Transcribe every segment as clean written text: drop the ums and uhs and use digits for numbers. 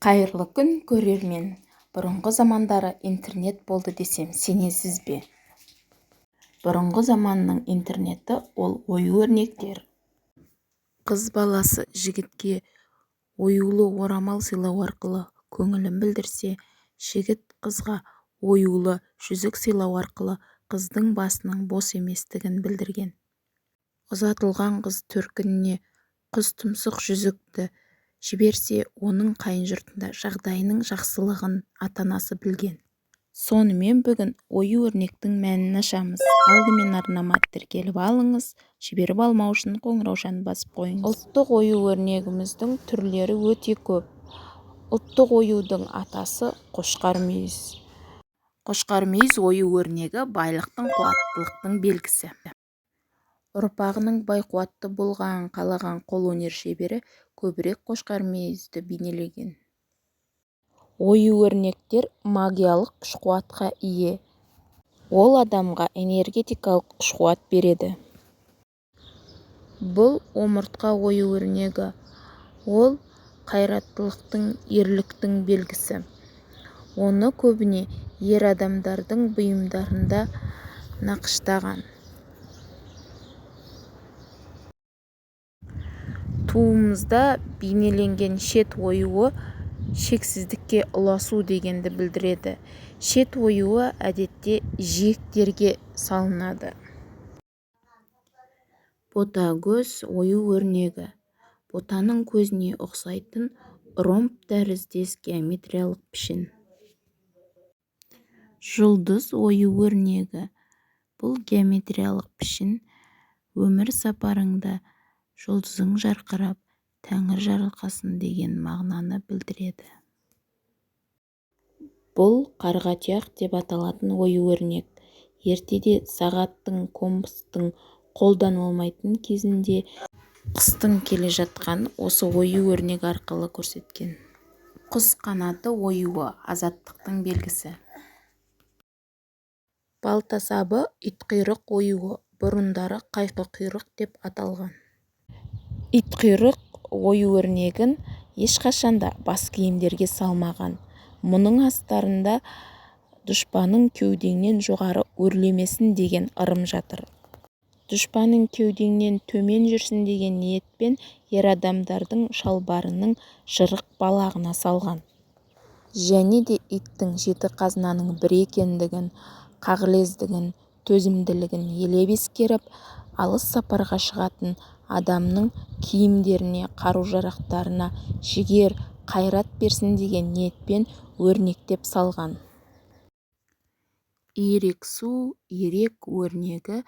Қайырлы күн, көрермен! Бұрынғы замандары интернет болды десем, сенесіз бе? Бұрынғы заманның интернеті ол ою-өрнектер. Қыз баласы жігітке оюлы орамал сыйлау арқылы көңілін білдірсе, жігіт қызға оюлы жүзік сыйлау арқылы қыздың басының бос еместігін білдірген. Ұзатылған қыз төркініне құстұмсық жүзікті жіберсе, оның қайын жұртында жағдайының жақсылығын ата-анасы білген. Сонымен, бүгін ою-өрнектің мәнін ашамыз. Алдымен арнама тіркеліп алыңыз, жіберіп алмау үшін қоңыраушаны басып қойыңыз. Ұлттық ою-өрнегіміздің түрлері өте көп. Ұлттық оюдың атасы қошқар мүйіз. Қошқар мүйіз ою-өрнегі байлықтың, қуаттылықтың белгісі. Ұрпағының бай-қуатты болғанын қалаған қолөнер шебері көбірек қошқар мүйізді бейнелеген. Ою-өрнектер магиялық күш-қуатқа ие. Ол адамға энергетикалық күш-қуат береді. Бұл омыртқа ою-өрнегі. Ол қайраттылықтың, ерліктің белгісі. Оны көбіне ер адамдардың бұйымдарында нақыштаған. Туымызда бейнеленген шет оюы шексіздікке ұласу дегенді білдіреді. Шет оюы әдетте жиектерге салынады. Ботагөз ою-өрнегі ботаның көзіне ұқсайтын ромб тәріздес геометриялық пішін. Жұлдыз ою-өрнегі бұл геометриялық пішін өмір сапарыңда жұлдызың жарқырап, тәңір жарылқасын деген мағынаны білдіреді. Бұл қарға тұяқ деп аталатын ою-өрнек. Ертеде сағаттың, компастың қолданылмайтын кезінде қыстың келе жатқанын осы ою-өрнек арқылы көрсеткен. Құс қанаты оюы азаттықтың белгісі. Балта сабы итқұйрық оюы бұрындары қайқы құйрық деп аталған. Итқұйрық ою-өрнегін ешқашан да бас киімдерге салмаған. Мұның астарында дұшпаның кеудеңнен жоғары өрлемесін деген ырым жатыр. Дұшпаның кеудеңнен төмен жүрсін деген ниетпен ер адамдардың шалбарының жырық балағына салған. Және де иттің жеті қазынаның бірі екендігін, қағылездігін, төзімділігін елеп-ескеріп, алыс сапарға шығатын адамның киімдеріне, қару-жарақтарына жігер, қайрат берсін деген ниетпен өрнектеп салған. Ирексу ирек өрнегі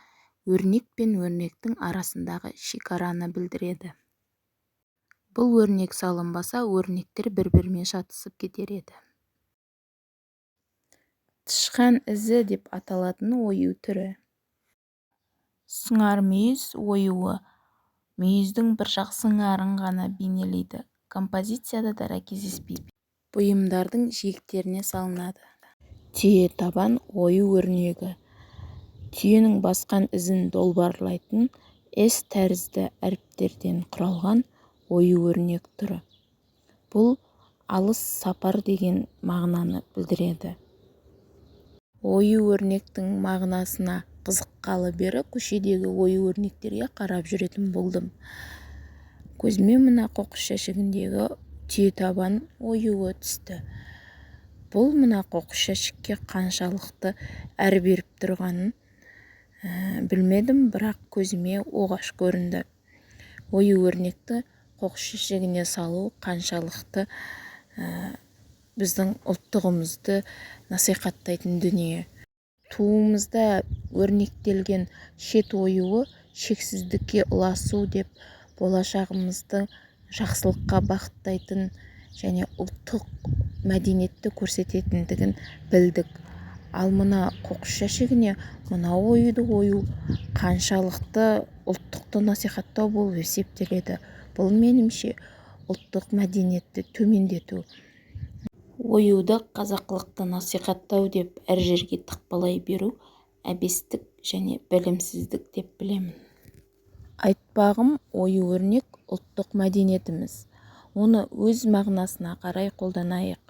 өрнек пен өрнектің арасындағы шекараны білдіреді. Бұл өрнек салынбаса өрнектер бір-бірімен шатысып кетер еді. Тышқан ізі деп аталатын ою түрі. Сыңар мүйіз оюы мүйіздің бір жақ сыңарын ғана бейнелейді. Композицияда дара кездеспейді. Бұйымдардың жиектеріне салынады. Түйетабан ою-өрнегі түйенің басқан ізін долбарлайтын с тәрізді әріптерден құралған ою-өрнек түрі. Бұл алыс сапар деген мағынаны білдіреді. Ою-өрнектің мағынасына қызыққалы бері көшедегі ою-өрнектерге қарап жүретін болдым. Көзіме мына қоқыс жәшігіндегі түйетабан оюы түсті. Бұл мына қоқыс жәшікке қаншалықты әр беріп тұрғанын білмедім, бірақ көзіме оғаш көрінді. Ою-өрнекті қоқыс жәшігіне салу қаншалықты біздің ұлттығымызды насихаттайтын дүние. Туымызда өрнектелген шет оюы шексіздікке ұласу деп болашағымызды жақсылыққа бағыттайтын және ұлттық мәдениетті көрсететіндігін білдік. Ал мына қоқыс жәшігіне мына оюды ою қаншалықты ұлттықты насихаттау болып есептеледі? Бұл, меніңше, ұлттық мәдениетті төмендету. Оюды қазақылықты насихаттау деп әр жерге тықпалай беру әбестік және білімсіздік деп білемін. Айтпағым, ою-өрнек ұлттық мәдениетіміз. Оны өз мағынасына қарай қолданайық.